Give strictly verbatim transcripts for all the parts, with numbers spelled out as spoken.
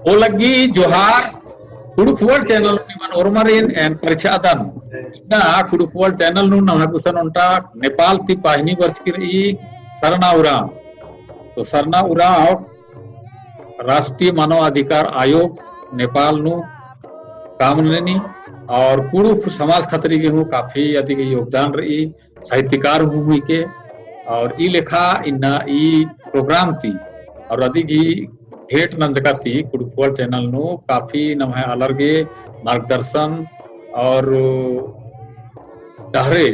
ओ लग्गी जोहार। कुँड़ुख़ World channel निमन ओर्मरिन एन परिछादन। इन्ना कुँड़ुख़ World channel नू नम्है गुसन ओन्टा नेपाल ती पाहिनी बरचकी रई सरना उराँव। तो सरना उराँव राष्ट्रीय मानव अधिकार आयोग नेपाल नू काम ननी और कुँड़ुख़ समाज खतरी गे हूँ काफी अदिगे योगदान रई। साहित्यकार हूँ हुई के, और ई लेखा इन्ना ई program ती, और अदिगी भेंट नंजका ती कुँड़ुख़ World channel नू काफी नम्है आलर गे मार्गदर्शन और डहरे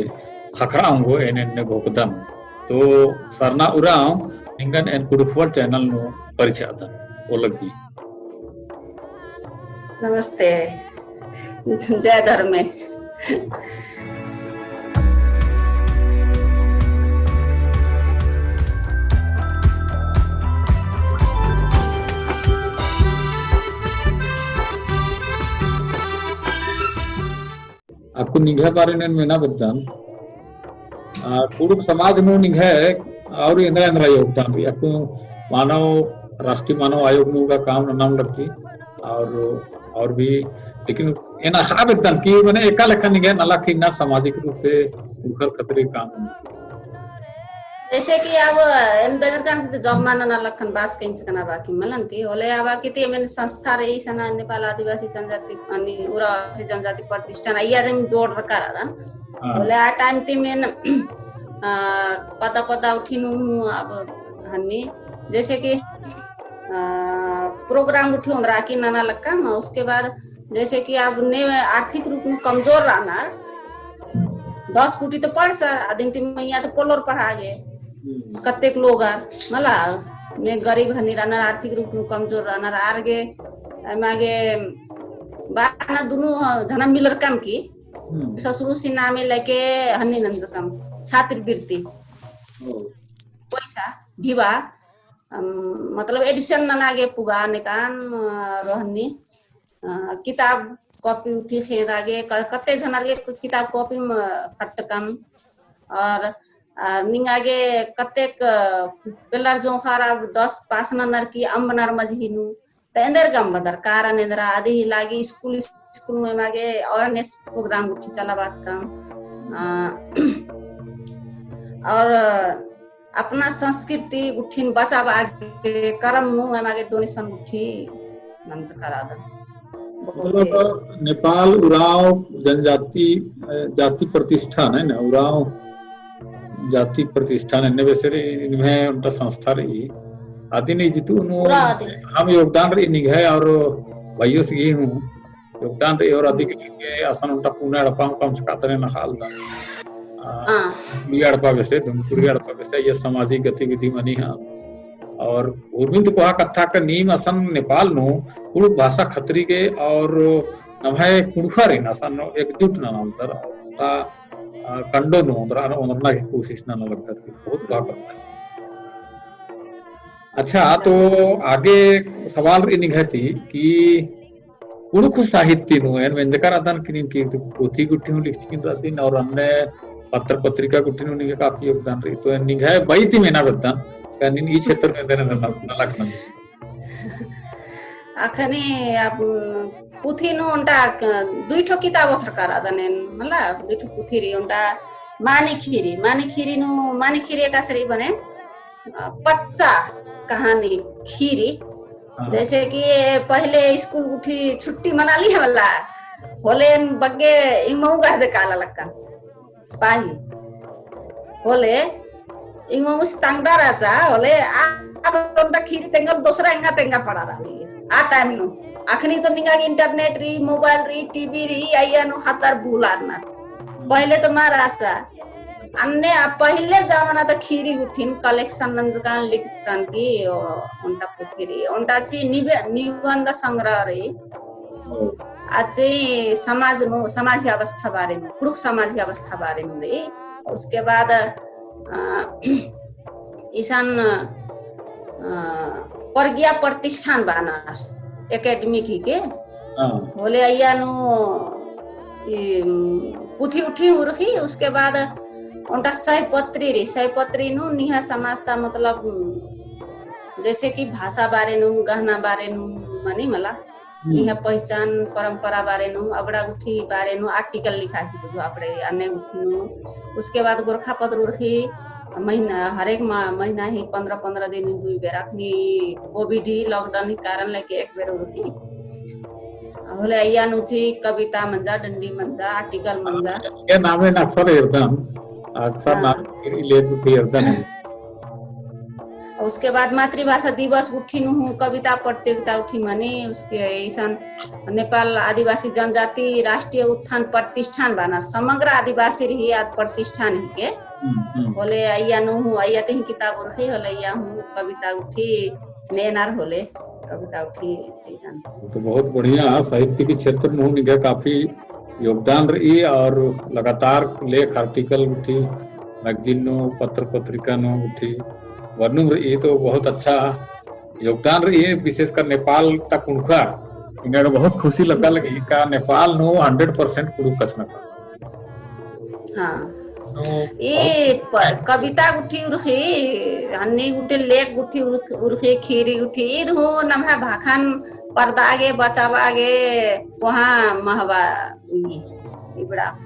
ख़क्खरा ओंगो एन एन्ने घोखदन। तो सरना उराँव निंगन एन कुँड़ुख़ World channel नू परिछादन। ओ लग्गी। नमस्ते। जय धर्मे। अक्कु निंग्है बारे नू एन मेना बेद्दन। आ, कुँड़ुख़ समाज नू निंग्है और एन्दरा एन्दरा योगदान रई। अक्कु मानव, राष्ट्रीय मानव आयोग नू गा काम ननाम लग्गी और, और भी, लेकिन एन अख़आ बेद्दन कि मने एका लेखा निंग्है नलख इन्ना सामाजिक रूप से कुँड़ुख़र खतरी काम। जैसे कि अब एन बेगर कान की तो job मा नना लखन बास कहीं चकना बाकी मलन ती, होले अब की ती एमन संस्था रई सना नेपाल आदिवासी जनजाति, माने उराँव आदिवासी जनजाति प्रतिष्ठान, अइय्या दिम जोड़ रखा रअदन। हाँ। होले आ time ती एमन, आ, पद्दा पद्दा उठिन हूँ, अब हन्नी, जैसे कि, आ, program उठी ओन्द्रा की नना लक्कम, उसके बाद जैसे कि अब ने आर्थिक रूप नू कमजोर रअनर, दस कुटी तो पढ़चर, अदिन ती मइय्याँ तो पोल्लोर पढ़ा गे। हम्म। कत्तेक लोगर, मला, ने गरीब हनी रअनर, आर्थिक रूप नू कमजोर रअनर, आर गे, एमा गे, बारना दुनु झना मिलरकम की, हम्म। ससुरसी नामे लेके हनी नंजकम, छात्रवृत्ति। ओ। पैसा, ढिबा, अम, मतलब admission नना गे पुगा नेकान, अ, रहनी। अ, किताब कॉपी उठी खेदा गे, क-, कत्ते झनर गे किताब कॉपी म फटकम। और, अ, निंगा गे कत्तेक, अ, पेल्लर जोंख़र अब दस पास ननर की अम्बनर मझी नू। त एन्देर गम बदर कारण एन्दरा अदी ही लागी school, school में एमा गे awareness program गुट्ठी चलाबासकम। अ, और अपना संस्कृति गुट्ठिन बचाबआ गे करम नू एमा गे donation गुट्ठी नंजका रअदन। मतलब, नेपाल उराँव जनजाति, अ, जाति प्रतिष्ठान है ना, उराँव जाति प्रतिष्ठान एन्ने बेसे रई, निम्है ओन्टा संस्था रई। अदिन इजतू नू उराँव आदिम। अहम योगदान रई निंग्है और भइयोस गही हूँ योगदान रई और अदिगे असन ओन्टा पुना एड़पा हूँ कमचका तरे नखालदन। आ, हाँ। पुलिया एड़पा बेसे, धुमकुड़िया एड़पा बेसे, ये सामाजिक गतिविधि मनी हाँ। और उर्मिन ती कोहा कत्था का नीम असन नेपाल नू कुँड़ुख़ भाषा खतरी गे और नम्है कुँड़ुख़रिन असन एकजुट नना ओन्तर, ता, आ, कंडो नू ओन्तर, अन ओन्तना की कोशिश नना लगदर की बहुत कोहा कत्था। अच्छा, तो आगे सवाल रई निंग्है ती कि कुँड़ुख़ साहित्य नू एन मेंजका रअदन कि नीम की पुथी गुट्ठी हूँ लिखचकी रअदिन और अन्ने पत्र पत्रिका गुट्ठी नू निंग्है काफी योगदान रई। तो एन निंग्है बई ती मेना बेद्दन, का नीन ई क्षेत्र में देने नलख नंजकय। अखनी अब पुथी नू ओन्टा क-, दुई ठो किताब ओथरका रअदन एन, मतलब दुई ठो पुथी रई ओन्टा मानी खीरी, मानी खीरी नू, मानी खीरी एकासे रई बने, अ, पच्चा कहानी खीरी। हाँ। जैसे कि पहले school गुट्ठी छुट्टी मनाली है वाला, होले एन बग्गे इंगमऊ गा दे काला लक्कन। पाही। होले, इंगमऊ से तंगदा रहचा, होले, आ, आ तो ओन्टा खीरी तेंगल दोसरा एंगा तेंगा पड़ा रही। आ time नू। अखनी तो निंगा गे internet रई, mobile रई, TV रई, अइय्या नू ख़द्दर बुलारना। पहले तो मा रहचा। अन्ने आ पहले जमाना तो खीरी गुट्ठिन collection नंजकन लिखचकन की, ओ, ओन्टा पुथी रई। ओन्टा ची निबे-, निबंध संग्रह रई। आचे समाज नू, समाज ही अवस्था बारे नू, कुँड़ुख़ समाज ही अवस्था बारे नू रई। उसके बाद, अ, इसन, अ, परगिया प्रतिष्ठान बानर, academic ही के। हाँ। होले अइय्या नू, ई, पुथी उठी उरखी, उसके बाद ओन्टा सयपत्री रई, सयपत्री नू निंग्है समाज ता मतलब, जैसे कि भाषा बारे नू, गहना बारे नू, मनी मला। हम्म। निंग्है पहचान परंपरा बारे नू, अबड़ा गुट्ठी बारे नू article लिखा ही बुझो अबड़े अन्ने गुट्ठी नू। उसके बाद गोरखापत्र उरखी महीना, हर एक मा-, महीना ही पन्द्रह पन्द्रह दिन दुई बेर अखनी COVID ही lockdown ही कारण लेके एक बेर उरखी। होले अइया नू ची कविता मंजा, डंडी मंजा, article मंजा। ये नामे ना अक्सर एरदन, अक्सर हाँ। नाम लेके एरदन। उसके बाद मातृभाषा दिवस गुट्ठी नू हूँ कविता प्रतियोगिता गुट्ठी मनी, उसके इसन नेपाल आदिवासी जनजाति राष्ट्रीय उत्थान प्रतिष्ठान बानर, समग्र आदिवासी रही आद प्रतिष्ठान ही के। हम्म, हम्म। होले अइया नू हूँ, अइया ते ही किताब उरखी होले, अइया हूँ कविता गुट्ठी नेनर होले, कविता गुट्ठी चिकन। तो बहुत बढ़िया, साहित्य के क्षेत्र में हूँ निंग्है काफी योगदान रही और लगातार लेख, article गुट्ठी, magazine नू, पत्र पत्रिका नू गुट्ठी बरनुम रही, तो बहुत अच्छा योगदान रही, विशेषकर नेपाल ता कुँड़ुख़र। एंगा गे बहुत खुशी लग्गा लगी का नेपाल नू hundred percent कुँड़ुख़ कछनखरदर। हाँ। नू ई प-, कविता गुट्ठी उरखी, हन्नी गुट्ठी लेख गुट्ठी उरख-, उरखी, खीरी गुट्ठी, ईद हूँ नम्है भाखन परदा गे, बचाबआ गे, कोहाँ महबा ई, इबड़ा।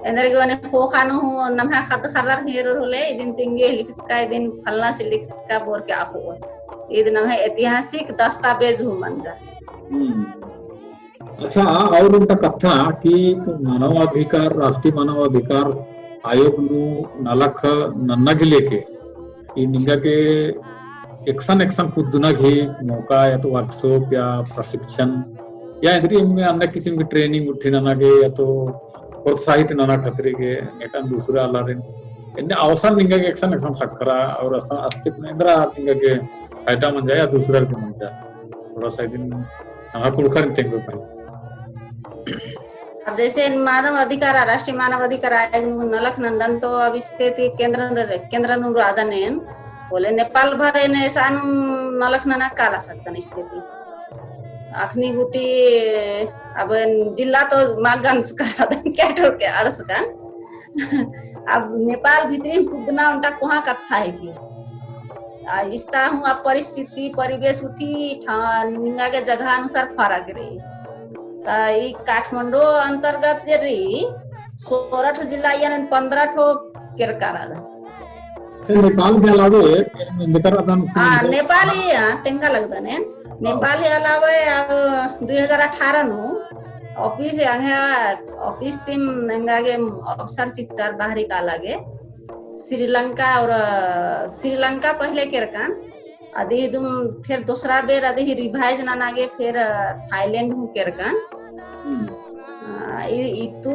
एन्देरगे ओने ख़ोख़ा नू हूँ नम्है ख़द्द ख़र्रर हेरर होले, इदिन तिंगे लिखचका, इदिन फलना से लिखचका बोर के अख़ोर। ईद नम्है ऐतिहासिक दस्तावेज हूँ मंजा। हम्म। अच्छा, और ओन्टा कत्था कि मानवाधिकार, राष्ट्रीय मानवाधिकार आयोग नू नलख नन्ना गे लेके कि निंगा गे एकसन एकसन कुद्दना गे मौका या तो workshop या प्रशिक्षण या एन्देर अन्य किसिम की training गुट्ठी नना गे या तो प्रोत्साहित नना खतरी गे नेकन दूसरा आलारिन एन्ने अवसर निंगा गे एकसन एकसन ख़क्खरा और असन अस्तित्व एन्देर निंगा गे फायदा मंजा या दूसरा के मंजा, थोड़ा सा इदिन नम्है कुँड़ुख़र तेंगो पाई। अब जैसे मानव अधिकार, राष्ट्रीय मानव अधिकार आयोग नू नलख नन्दन तो अब इस्ते ती केंद्र, केंद्र नू रअदन एन, होले नेपाल भर एन एसानु नलख नना काला सकदन इस्ते ती। अखनी गुट्ठी अब एन जिला तो मागन सकदन, केटोर के अड़सकन। अब नेपाल भितरी कुद्दना ओन्टा कोहाँ कत्था है कि आ, इस्ता हूँ अब परिस्थिति, परिवेश गुट्ठी ठा-, निंगा गे जगह अनुसार फरक रई। त ई काठमांडू अंतर्गत जे रई, सोरह ठो जिला यानी पन्द्रह ठो केरका रअदन। अच्छा, नेपाल के अलावे एन्देर रअदन? हाँ, नेपाल ही, हाँ, तेंगा लगदन एन। हाँ। नेपाल ही अलावे अब दुई हजार अठारह नू office, एंग्है office तिम एंगा गे अवसर चिच्चर बाहरी काला गे। श्रीलंका और, अ, श्रीलंका पहले केरकन, अदी इदुम फिर दूसरा बेर अदी ही revise नना गे फिर, अ, थाईलैंड हूँ केरकन। हम्म। अ, इ-, इतु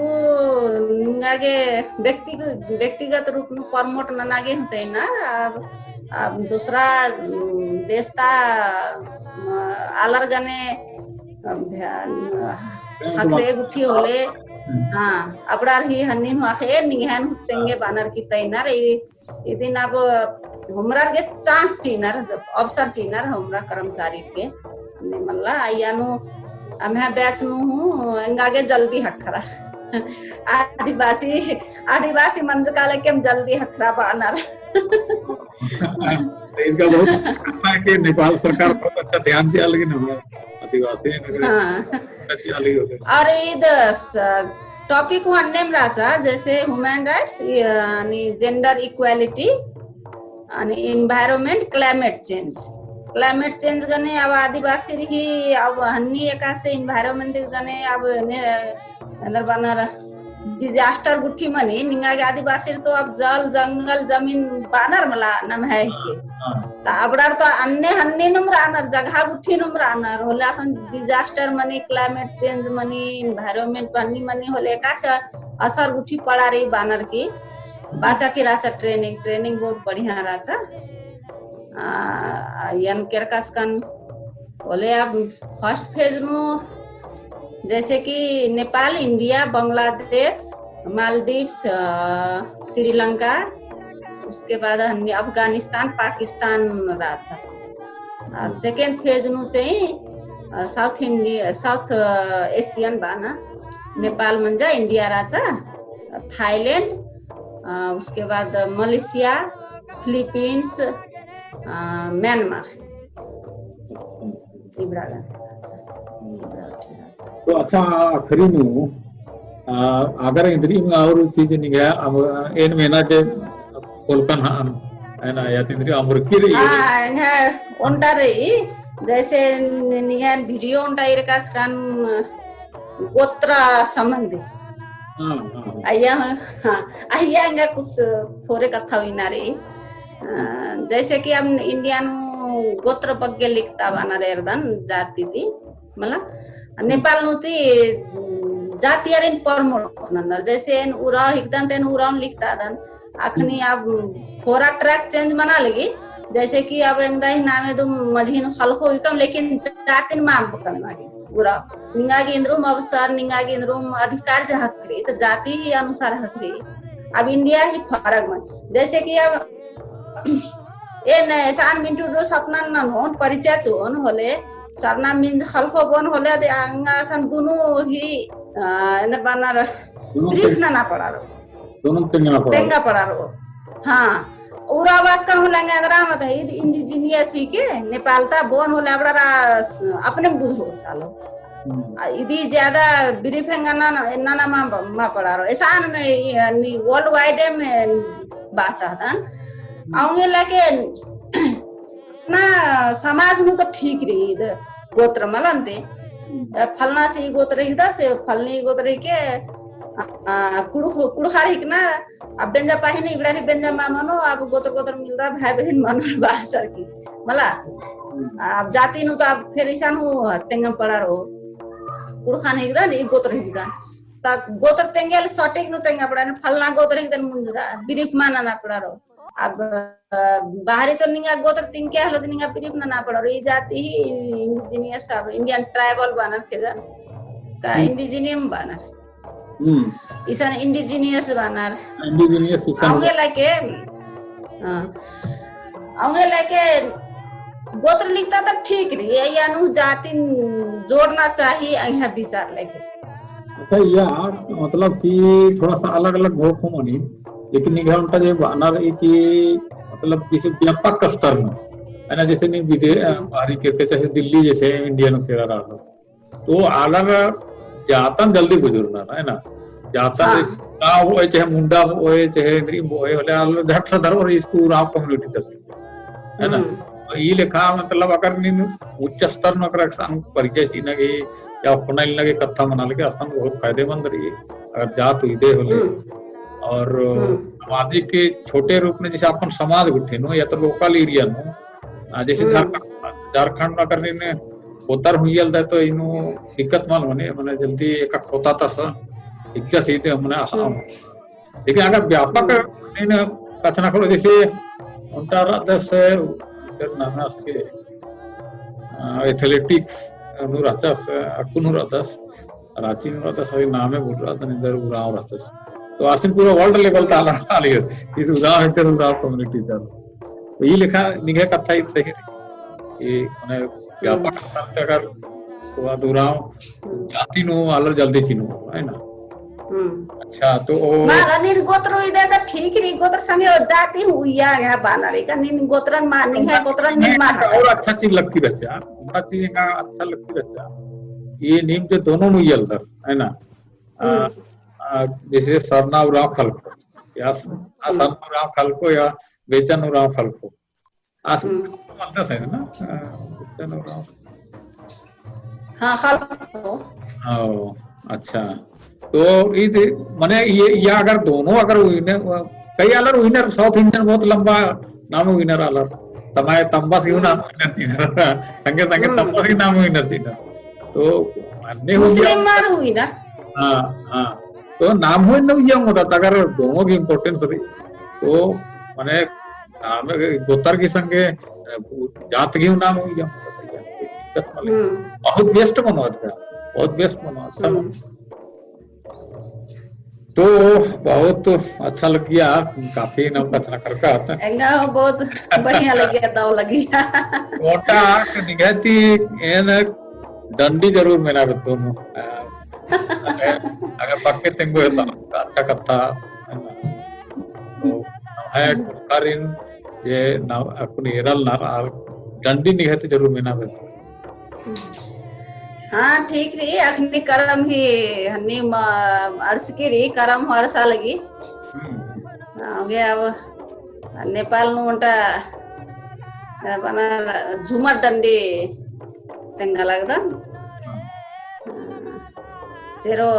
निंगा गे व्यक्तिग-, व्यक्तिगत रूप में promote नना गे होते ना, अब, अब दूसरा, उम, देश ता, अ, आलर गने, अ, ध्यान, अ, हखरे गुट्ठी होले, हम्म। हाँ, अबड़ार ही हन्निन हुआ खे, निंग्हैन हूँ तेंगे बानर की तैनर, इ इदिन अब होरमर गे chance चिअनर, अवसर चिअनर होरमर कर्मचारी के। अन्ने मल्ला, अइय्या नू, अम्है batch नू हूँ, एंगा गे जल्दी हखरा। आदिवासी, आदिवासी मंजका लेके हम जल्दी हखरा बानर। तो इसका बहुत अच्छा है कि नेपाल सरकार बहुत अच्छा ध्यान चिआ लगी ना, आदिवासी नगर हाँ। अच्छा चिआ लगी होते। और ईद स-, topic हूँ अन्नेम रहचा, जैसे human rights, यानी gender equality, यानी environment, climate change। Climate change गने अब आदिवासी रही, अब हन्नी एकासे environment गने अब ने, एन्देर बानर disaster गुट्ठी मनी, निंगा गे आदिवासी तो अब जल, जंगल, जमीन बानर मला नम्है हिके। हाँ। त अबड़ार तो अन्ने हन्नी नुम रअनर, जगह गुट्ठी नुम रअनर, होले असन disaster मनी, climate change मनी, environment हन्नी मनी, होले एकासे असर गुट्ठी पड़ा रई बानर की। बाचा की रहचा training, training बहुत बढ़िया रहचा। आ, एन केरकन होले अब first phase नू जैसे कि नेपाल, इंडिया, बांग्लादेश, मालदीव्स, अ, श्रीलंका, उसके बाद हन्नी अफगानिस्तान, पाकिस्तान रहचा। आ, second phase नू चाहिँ, अ, South Indi-, South, अ, Asian बाना, नेपाल मंजा, इंडिया रहचा, थाईलैंड, अ, उसके बाद मलेशिया, फिलीपींस, अ, म्यांमार। इबड़ा गने। अच्छा, इबड़ा ठीक है। तो अच्छा, आखिरी नू, आ, अगर इन्द्रिम और चीज निंग्है, अब एन मेना जे पोल्लकन हन, है ना, या तो इन्द्रिम अमरकी रई। हाँ, एंग्है ओन्टा रई, जैसे नि-, निंग्है video ओन्टा इरकास कन गोत्र संबंधी। हाँ, हाँ, हाँ। अइय्या, हाँ, अइय्या एंगा कुछ थोड़े कत्था उइना रई। अ, जैसे कि अब इंडिया नू गोत्र बग्गे लिखता बअनर एरदन जाति ती, मला, नेपाल नू ती जातियरिन promote ननर, जैसे एन उराँव हिकदन ते एन उराँव लिखता दन, अखनी अब थोड़ा track change मना लगी, जैसे कि अब एंगदा ही नामे दो मझी नू खलखो हिकम, लेकिन जातिन मा बकम लगी। उराँव निंगा गे इन्द्रुम अवसर, निंगा गे इन्द्रुम अधिकार जे हकरी, तो जाति ही अनुसार हकरी। अब इंडिया ही फरक मन, जैसे कि अब एन एसान मिंटू डो सपना ननोन परिचय चोन होले, सरना मिंज खलखो बोन होले, अदि अंगा असन दुनु ही, अ, एन्देर बअनर दोनों brief तेंग-, नना पड़ारो। दोनों तेंगना पड़ारो। तेंगा पड़ारो। हाँ। उराँव बाचकन होले एंगा एन्दरा मत है, इद indigenous ही के, नेपाल ता बोन होले अबड़ा रा स-, अपने बुझोर तालो। हम्म। आ, इदी ज्यादा brief एंगा नना, नना मा, मा पड़ारो। एसान में, ई, नी, world wide में बाचा दन। हम्म। अउंगे लेके ना समाज नू तो ठीक रई, इद गोत्र मलन्ते। हम्म। फलना से ई गोत्र हिकदस, फलनी गोत्र हिके, आ, कुड़ु-, कुड़ुखार हिकना, अब बेंजा पाहिन इबड़ा ही बेंजा मा मनो, अब गोत्र गोत्र मिलरा भाई बहिन मनो बाचर की। मला? हम्म। अब जाति नू तो अब फेर इसन हूँ तेंगम पड़ारो। कुड़ुखान हिकदन, ई गोत्र हिकदन। ता गोत्र तेंगेले सटीक नू तेंगा पड़ारो, फलना गोत्र हिकदन मुंजुरा, brief मा नना पड़ारो। अब, अ, बाहरी तो निंगा गोत्र तिंके हलो तो निंगा brief नना पड़ारो। ई जाति ही indigenous, अब Indian tribal बअनर के जन। का हम्म। Indigenous बअनर। हम्म। इसन indigenous बअनर। Indigenous इसन। अउंगे लेके, हाँ। अउंगे लेके गोत्र लिखता तो ठीक रई, या नू जातिन जोड़ना चाही, अइहा विचार लेके। अच्छा, या मतलब कि थोड़ा सा अलग-अलग हो खो मनी, लेकिन निंग्है ओन्टा जे बअना रई कि मतलब जैसे व्यापक स्तर में, है ना, जैसे नी विदे-, अ, बाहरी के, के जैसे दिल्ली जैसे इंडिया नू केरा रहा, तो आलर जातन जल्दी बुझुरनर, है ना? जातन हाँ। जैसे गाँव होय, चाहे मुंडा होय, चाहे नीम होय, होले आलर झट से धरो और इसको उराँव community दस, है ना? हम्म। तो ई लेखा मतलब अगर नीन उच्च स्तर में अगर असन परिचय चिअना गे या अपना इलना गे कत्था मना लगे, असन बहुत फायदेमंद रई। अगर जात उइदे होले हम्म। और हम्म। सामाजिक के छोटे रूप में जैसे अपन समाज गुट्ठी नू या तो local area नू, आ, जैसे हम्म। झारखंड, झारखंड में अगर नीन पोतर हुइयल दा तो इन्नु दिक्कत मल होने, मने जल्दी एका खोता ता सा, इक्का सीधे हमने आसाम। हम्म। लेकिन अगर व्यापक हम्म। नीन कछनखरओ जैसे ओन्टा रअदस, इधर नाना असके, आ, athletics नू रहचस, अक्कु नू रअदस, राँची नू रअदस, अभी नामे भुलरआ दन, इधर उराँव रहचस। तो आसिन पूरा world level ता आला, आली है। इस उराँव है, उराँव community ता। तो ई लेखा निंग्है कत्था ई सही रई। ई मने व्यापक हम्म। स्तर ते अगर तो अद उराँव हम्म। जाति नू आलर जल्दी चिन्हो, है ना? हम्म। अच्छा, तो ओ माला नीन गोत्र उइदे तो ठीक रई, गोत्र संगे ओ जाति हूँ उइया गे बअना रई का, नीन गोत्रन मा, निंग्है गोत्रन नीन मा। और अच्छा चीज लगती रहचा, अच्छा चीज का अच्छा लगती रहचा। ई नीम ते दोनों नू उइयलदर, है ना? आ, हम्म। आ, जैसे सरना उराँव खलखो, या स-, आ हम्म। सरना उराँव खलखो या बेचन उराँव खलखो। आस हम्म। मलता शायद ना? आ, बेचन उराँव। हाँ, खलखो। ओ, अच्छा। तो ई दे-, मने ये, या अगर दोनों अगर उइने, कई आलर उइनर South Indian बहुत लंबा नाम उइनर आलर। तमाय तम्बस ही नाम हम्म। उइनर चिअनर। संगे संगे हम्म। तम्बस ही नाम उइनर चिअनर। तो अन्ने हो मुस्लिम गया। मार हुई ना। हाँ, हाँ। तो नाम हुई ना, ये होता था, अगर दोनों की importance रई, तो मने नाम गोतर की संगे, अ, जात की नाम हुई जा। दिक्कत मले। हम्म। बहुत best मनो था, बहुत best मनो, अच्छा हम्म। मनो। तो बहुत अच्छा लगिया, काफी नाम कछनखरका था। एंगा बहुत बढ़िया लगिया, दव लगिया। ओन्टा निंग्है ती एन डंडी जरूर मेना बेद्दोन। अगर, अगर पक्के तेंगो है तो अच्छा कत्था। तो है कुड़ुखारिन जे ना अक्कुन एरलनर आर डंडी निंग्है ती जरूर मेना बेद्दोन। हाँ, ठीक रई, अखनी करम ही, हन्नी म-, अड़सकी रई, करम हूँ अड़सा लगी। हम्म। हाँ, हो गया अब। नेपाल नू ओन्टा, अ, बना झूमर डंडी तेंगा लगदन। हाँ। चेरो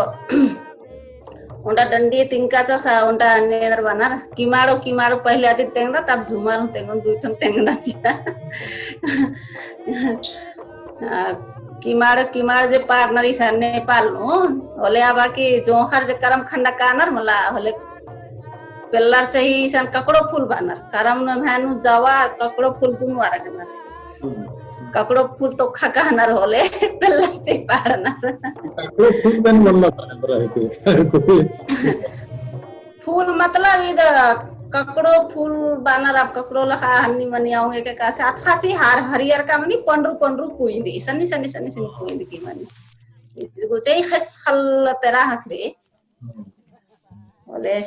ओन्टा डंडी तिंका चा सा, ओन्टा नेदर बअनर। किमाड़ो, किमाड़ो पहिले अदिन तेंगदा, तब झूमर हूँ तेंगोन, दुई ठन तेंगदा चिआ। आ, किमाड़, किमाड़ जे पाड़नर इसन नेपाल नू, होले आ बाकी जोंख़र जे करम खंडा कानर मला, होले पेल्लर चाही इसन ककड़ो फूल बअनर। करम नू एम्है नू जवार, ककड़ो फूल दुनो अरगनर। हम्म। ककड़ो फूल तो खकानर होले, पेल्लर चाही पाड़नर। ककड़ो फूल बन मल्ला बअनर है तो। फूल मतलब इद ककड़ो फूल बअनर, अब ककड़ो लखा हन्नी मनी आउंगे के कासे अतख़ा ची हार हरियर का मनी पंडरू पंडरू पुइंदी, सन्नी सन्नी सन्नी सन्नी पुइंदी की मनी। इजगो चाही ख़ेस ख़ल्ल तेरा हखरे। होले,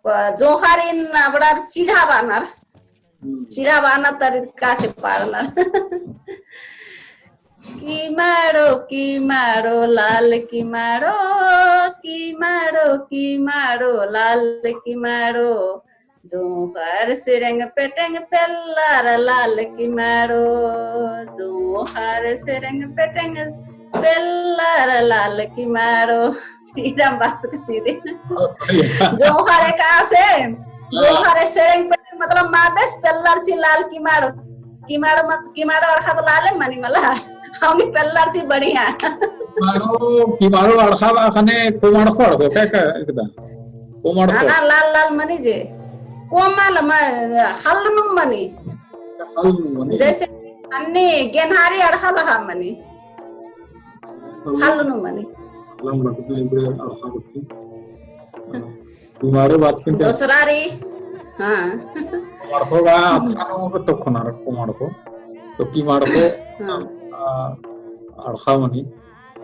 प-, जोंख़रिन अबड़ार चिढ़ा बअनर। चिढ़ा बअनर तरी कासे पाड़नर। किमाड़ो, किमाड़ो, लाल किमाड़ो, किमाड़ो, किमाड़ो, लाल किमाड़ो। जोंख़र सेरेंग पेटेंग पेल्लर लाल किमाड़ो, जोंख़र सेरेंग पेटेंग पेल्लर लाल किमाड़ो। इदम बास कती दे। बहुत बढ़िया। जोंख़र एकासे, हाँ। जोंख़र सेरेंग पेटेंग मतलब मादेस पेल्लर ची लाल किमाड़ो। किमाड़ो मत, किमाड़ो अड़ख़ा तो लाले मनी मला। हम पेल्लर ची बढ़िया। किमाड़ो, किमाड़ो अड़ख़ा बा ख़ने कोमाड़ख़ो अड़ख़ो, का, का, एकदम। कोमाड़ख़ो। हाँ, ना, लाल, लाल मनी जे। कोमाल म-, ख़ल्ल नू मनी। ख़ल्ल नू मनी। जैसे अन्ने गेनहारी अड़ख़ा लखा मनी। ख़ल्ल नू मनी। ख़ल्ल नू मनी, इबड़े अड़ख़ा बती। तुम्हारे बात किन ते दोसरा रई। हाँ। कोमाड़ख़ो बा, अतख़ा नू तो खुनार कोमाड़ख़ो। तो किमाड़ख़ो, हाँ। आ, अड़ख़ा मनी।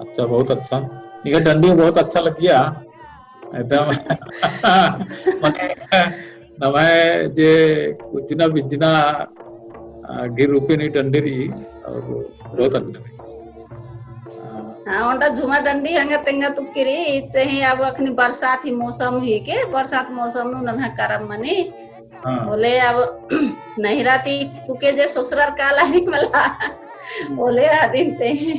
अच्छा, बहुत अच्छा। निंग्है डंडी बहुत अच्छा लग्गिया। एकदम। मने, नम्है जे उज्जना बिज्जना, आ, गिर रूपे नी डंडी रई, और बहुत अच्छा रई। आ। हाँ, ओन्टा झूमर डंडी हंगा तेंगा तुक्की रई, इच्चे ही अब अखनी बरसात ही मौसम ही के, बरसात मौसम नू नम्है करम मनी। हाँ। होले अब नहिरा ती कुके जे ससुरार काला रई मला। हम्म। होले अदिन चाही।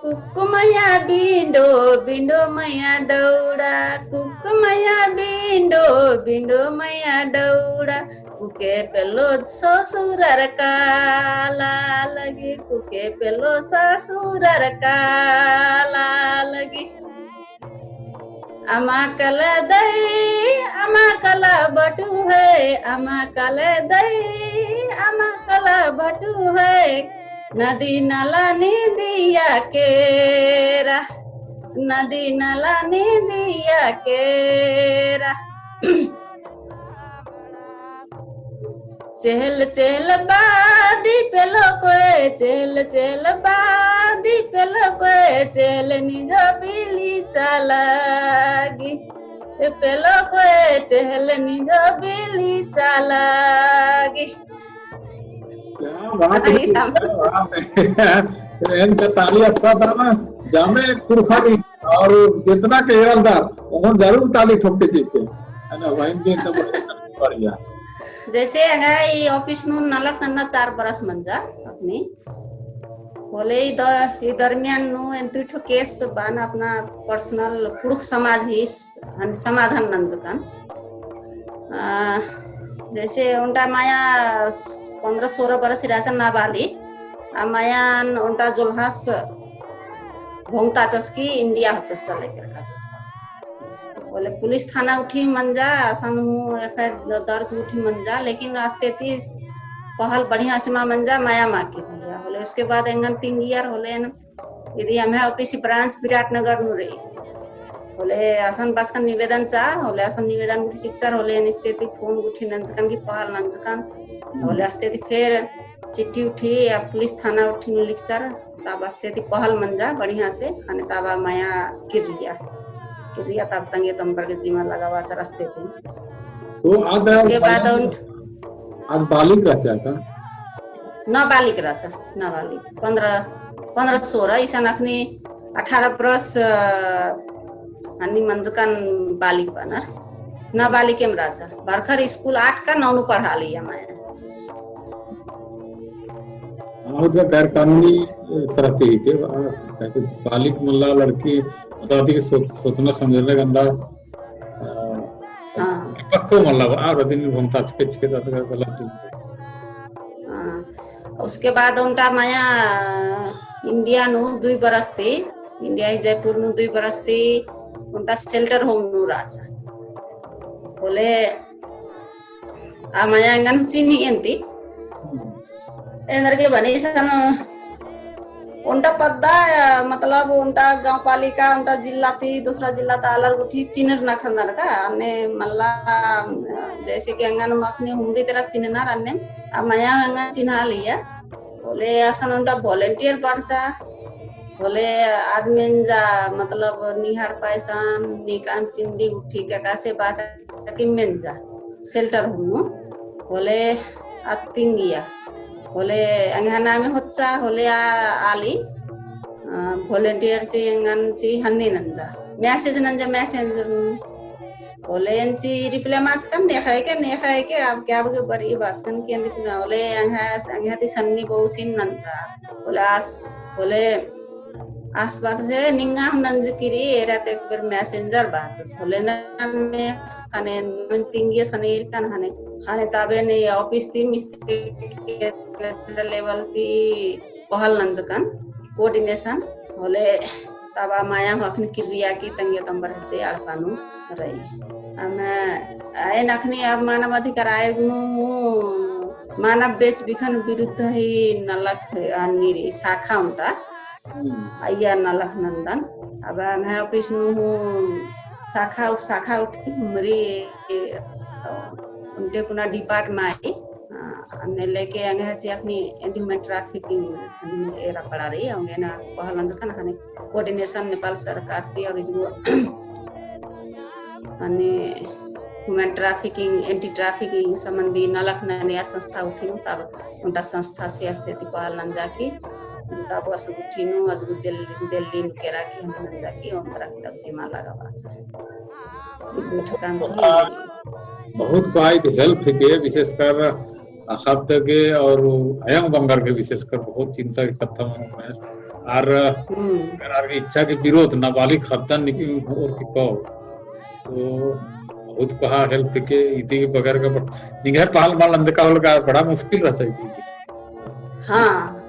कुक्क मया बिंडो, बिंडो मया डौड़ा, कुक्क मया बिंडो, बिंडो मया डौड़ा, कुके पेल्लो ससुरार काला लगी, कुके पेल्लो ससुरार काला लगी। अमा कला दई, अमा कला बटू है, अमा कला दई, अमा कला बटू है। नदी नाला नदिया केरा, नदी नाला नदिया केरा। चेहल चेहल बादी पेलो कोए, चेहल चेहल बादी पेलो कोए, चेहल निजो बिली चालागी। ए पेलो कोए, चेहल निजो बिली चालागी। क्या बात है, आई राम। क्या बात है। एन का ताली अस्ता था ना, जामे कुरखा भी। और जितना के एरलदर, ओहन जरूर ताली ठोके चीते। है ना, वहीं के एकदम बढ़िया। जैसे अगर ई office नू नलख नन्ना चार बरस मंजा अपनी। होले ई द-, ई दरमियान नू एन दुई ठो case बान अपना personal कुँड़ुख़ समाज ही स-, हन समाधान नंजकन। आ, जैसे ओन्टा मया स-, पन्द्रह सोरह बरस ही रहचन नाबालिग। आ मयान ओन्टा जोल्हास भोंगताचस की India होचस चले केरकाचस। होले पुलिस थाना उठी मंजा, असन हूँ FIR द-, दर्ज उठी मंजा, लेकिन रास्ते ती पहल बढ़िया से मा मंजा, मया मा किर्रिया। होले उसके बाद एंगन तिंगियर होले न, इदी एम्है office branch विराटनगर नू रई। होले असन बसकन निवेदन चा, होले असन निवेदन गुट्ठी चिच्चर, होले एन इस्ते ती phone गुट्ठी नंजकन की पहल नंजकन। होले अस्ते ती फेर चिट्ठी उठी या पुलिस थाना उठी नू लिखचर, तब अस्ते ती पहल मंजा बढ़िया से, ख़ने तब आ मया किर्रिया। किर्रिया तब तंग्है तम्बर गे जिमा लगाबाचर अस्ते ती। तो आद उसके बाद उन आद बालिक रहचा का? नाबालिग रहचा, नाबालिग। पन्द्रह, पन्द्रह सोरह, इसन अखनी अठारह plus, अ, हन्नी मंजकन बालिग बअनर। नाबालिगेम रहचा। बरखर स्कूल आठ का नौ नू पढ़ालिया माया। हाँ, उधर गैर कानूनी तरह के ही के, आ, बालिग मल्ला लड़की, मतलब, अधिक सोच-, सोचना समझना गंदा, आ, हाँ। पक्को मल्ला, आ, रदिन भंता चके चके ता गलत दिन। हाँ। उसके बाद ओन्टा माया इंडिया नू दुई बरस ती, इंडिया ही जयपुर नू दुई बरस ती, ओन्टा shelter home नू रहचा। होले आ माया एंगन चिन्ही एन्ती। एन्देरगे बनी सन ओन्टा पद्दा, मतलब ओन्टा गाँव पालिका, ओन्टा जिल्ला ती, दूसरा जिल्ला ता आलर गुट्ठी चिन्हर नखरनर का, अन्ने मल्ला, जैसे कि एंगन मखनी हुमरी तेरा चिन्हनर अन्ने, आ माया एंगन चिन्हालिया। होले असन ओन्टा volunteer बरचा, होले आद मेंजा, मतलब निहर पायसन, निकान चिन्दी गुट्ठी का कासे बाचा कि मेंजा shelter home नू, होले आ तिंगिया, होले एंग्है नामे होच्चा, होले आ आली, अ, volunteer ची एंगन ची हन्नी नंजा, message नंजा messenger नू, होले एन ची reply माचकन नेखा एके, नेखा एके, अब क्या बगे बरी बाचकन कि एन reply, होले एंग्है, एंग्है ती सन्नी बउसिन नंजा, होले आस, होले आस बाचस निंगा हूँ नंजकी रई, एरा ती एक बेर messenger बाचस। होले नामे ख़ने, नामे तिंगिया सने इरकन ख़ने, ख़ने ताबे ने office ती मिस्त्री के level ती कोहल नंजकन, coordination। होले तबा माया हूँ अखनी किर्रिया की तंग्यो तम्बर हेद्दे अड़पा नू रई। अम्म, एन अखनी अब मानव अधिकार आयोग नू मानव बेस बिखन विरुद्ध ही नलख अन्नी रई शाखा ओन्टा। हम्म। अइय्या नलख नन्दन। अब एम्है office नू हूँ शाखा, उपशाखा उठी हुमरी, ओन्टे कुना department आई। आ, अन्ने लेके एंग्है ची अखनी anti human trafficking एरा पड़ा रई, औंगे ना कोहा लंजकन ख़ने coordination नेपाल सरकार ती और इजगो अन्ने human trafficking, anti trafficking संबंधी नलख ननिया संस्था उठिनु, तब ओन्टा संस्था से अस्ते ती पहल नंजा की, तब अस उठिनु, अजगु दिल-, दिल्ली नू केरा की हम नंजा की, ओन्टा तब जिमा लगा बाचा। ई दू ठिकान से ही बहुत कोहा ईद help हिके, विशेषकर अख़दगे और अयंग बंगर के विशेषकर बहुत चिंता के कत्था मनो है। आर, हम्म। आर आर के इच्छा के विरोध नाबालिग ख़द्दन निकी और के कहो। तो बहुत कोहा help के इदी के बगैर का बट निंग्है पहल मल अंधका होलगा बड़ा मुश्किल रहचा इसी। हाँ।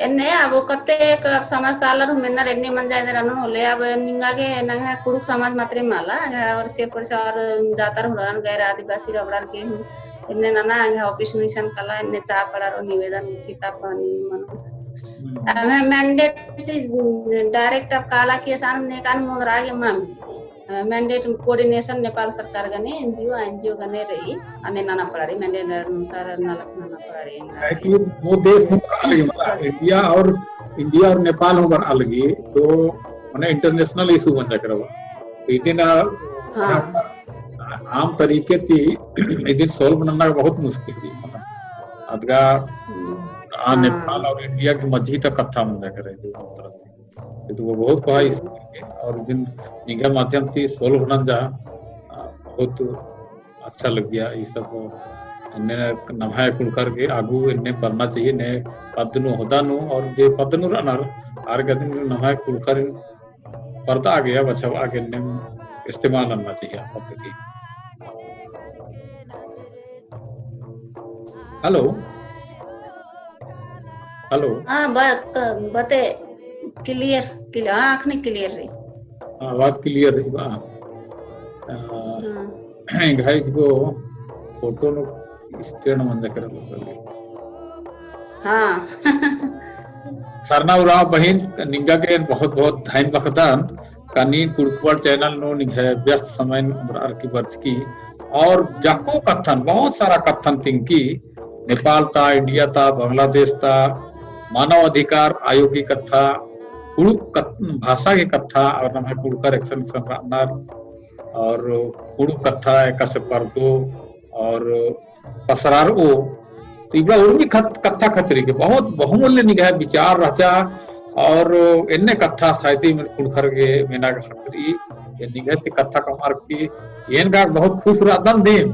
एन्ने अब कत्ते एक अब समाज ता आलर हूँ मेनर एन्ने मंजा एन्देर अनु होले अब निंगा गे नंग्है कुँड़ुख़ समाज मात्रे मला, और से परसा और जातर होलन गैर आदिवासी रबड़र के हूँ एन्ने नना एंग्है office नू इसन कला एन्ने चाह पड़ारो निवेदन उठी ता पानी मनो। हम्म। एम्है mandate चीज direct अब काला कि असन ने कान मोदरा गे माम। अ, mandate coordination नेपाल सरकार गने, NGO, NGO गने रई, अन्ने नना पड़ा रई, mandate अनुसार नलख नना पड़ा रई। काहे कि वो देश हूँ बड़ा अलग है, मतलब, सच। इंडिया और, इंडिया और नेपाल हूँ बड़ा अलग है, तो मने international issue मंजा केरा। तो इदिन, हाँ। आम तरीके ती इदिन solve नन्ना बहुत मुश्किल है, मतलब, अदगा, हम्म। आ, हाँ। नेपाल और इंडिया के मझी तक कत्था मंजा केरा, इदिन तरह से। तो वो बहुत कोहा हम्म। इस और इदिन निंग्है माध्यम ती solve नंजा, आ, बहुत अच्छा लग्गिया। ई सब एन्ने नम्है कुँड़ुख़र गे आगू एन्ने बरना चाहिए, ने पद्द नू होदा नू और जे पद्द नू रअनर आर गे अदिन नम्है कुँड़ुख़र परदा गे बछाबआ गे एन्ने इस्तेमाल नन्ना चाहिए पद्द गे। Hello। Hello। हाँ, ब-, बते clear, clear, हाँ, अखनी clear रई। हाँ, आवाज clear रई बा। आ, हाँ। एंग्है इजगो photo नू stand मंजा केरा लगी। हाँ। सरना उराँव बहिन, निंगा गे बहुत बहुत धइन बअदन। का नीन कुँड़ुख़ World channel नू निंग्है व्यस्त समय नू बरअर की बरचकी और जाको कत्थन, बहुत सारा कत्थन तिंगकी, नेपाल ता, इंडिया ता, बांग्लादेश ता, मानव अधिकार आयोग की कत्था, कुँड़ुख़ कत-, भाषा की कत्था और नम्है कुँड़ुख़र एकसन एकसन रअनर और कुँड़ुख़ कत्था एकासे परदो और पसरारओ, तो इबड़ा उर्मी खत-, कत्था खतरी के बहुत बहुमूल्य निंग्है विचार रहचा, और एन्ने कत्था साहित्य में कुँड़ुख़र गे मेना गे खतरी, एन निंग्है ती कत्था कमअर की, एन गा बहुत खुश रअदन दिम,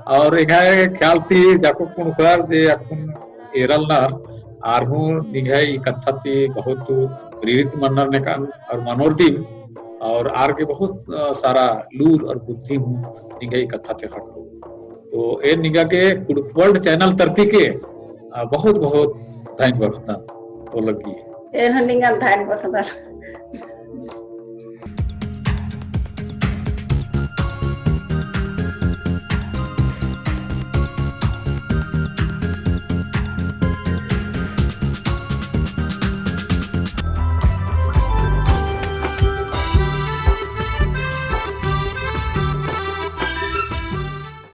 और एंग्है ख्याल ती जाको कुँड़ुख़र जे अक्कुन एरलनर, आर हूँ निंग्है ई कत्था ती बहुत प्रेरित मनर नेकन और मनोर दिम, और आर गे बहुत, अ, सारा लूर और बुद्धि हूँ निंग्है ई कत्था ती ख़क्खरो। तो एन निंगा गे कुँड़ुख़ World channel तरती के, अ, बहुत बहुत धइन बअदन, ओ लग्गी। एन हूँ निंगन धइन बअदन।